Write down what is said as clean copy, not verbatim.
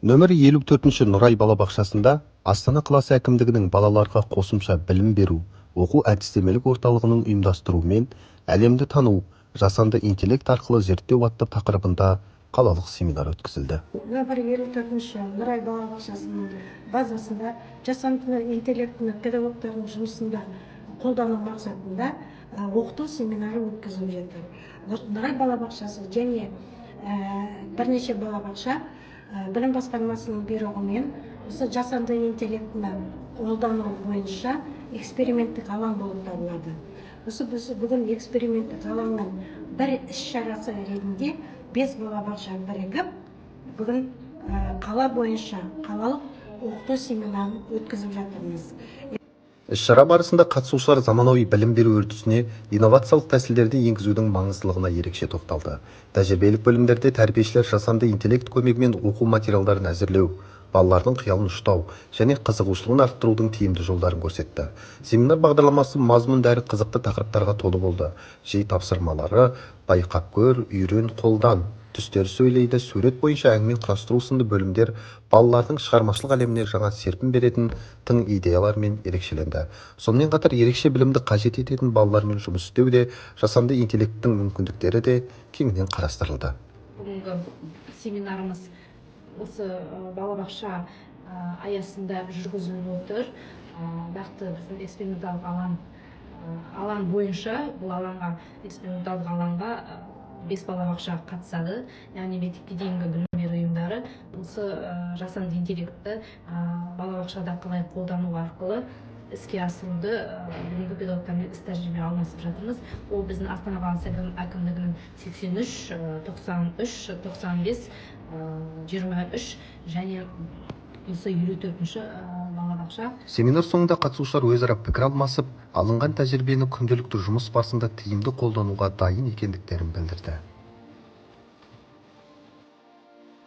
Нөмірі 54-ші Нұрай балабақшасында Астана қаласы әкімдігінің балаларға қосымша білім беру оқу-әдістемелік орталығының ұйымдастыруымен «Әлемді тану: жасанды интеллект арқылы зерттеу» атты тақырыбында қалалық семинар өткізілді. Нөмірі 54-ші Нұрай балабақшасының базасында жасанды интеллектіні педагогтардың жұмысында қолдану мақсатында оқыту семинары өткізіліп жатыр. Нұрай балабақшасы және бірнеше балабақша білім басқармасының бұйрығымен осы жасанды интеллектіні қолдану бойынша эксперименттік алаң болып табылады. Осы біз бүгін эксперименттік алаңның бір іс шарасы ретінде бес балабақша бірігіп, бүгін қала бойынша қалалық оқыту семинарын өткізіп жатырмыз. Іс-шара барысында қатысушылар заманауи білім беру үрдісіне инновациялық тәсілдерді енгізудің маңыздылығына ерекше тоқталды. Тәжірибелік бөлімдерде тәрбиешілер жасанды интеллект көмегімен оқу материалдарын әзірлеу, балалардың қиялын ұштау және қызығушылығын арттырудың тиімді жолдарын көрсетті. Семинар бағдарламасы мазмұнды әрі қызықты тақырыптарға толы болды. Жей тапсырмалары, байқап көр, үйрен, қолдан, түстер сөйлейді, сурет бойынша әңгіме құрастыру сынды бөлімдер балалардың шығармашылық әлеміне жаңа серпін беретін тың идеялармен ерекшеленді. Сонымен қатар ерекше білімді қажет ететін балалармен жұмыс істеуде жасанды интеллекттің мүмкіндіктері де кеңінен қарастырылды. Бүгінгі семинарымыз осы балабақша аясында жүргізіліп отыр. Нақты біздің эксперименталдық алаң бойынша бұл алаңға, эксперименталдық алаңға бес балабақша қатысады, яғни мектепке дейінгі білім беру ұйымдары осы жасанды интеллектті балабақшада қалай қолдану арқылы іске асыруды бүгінгі педагогтармен іс тәжірибе алмасып жатырмыз. Ол біздің Астана қаласы әкімдігінің 83, 93, 95, 23 және осы 54-ші балабақша. Семинар соңында қатысушылар өзара пікір алмасып, алынған тәжірибені күнделікті жұмыс барысында тиімді қолдануға дайын екендіктерін білдірді.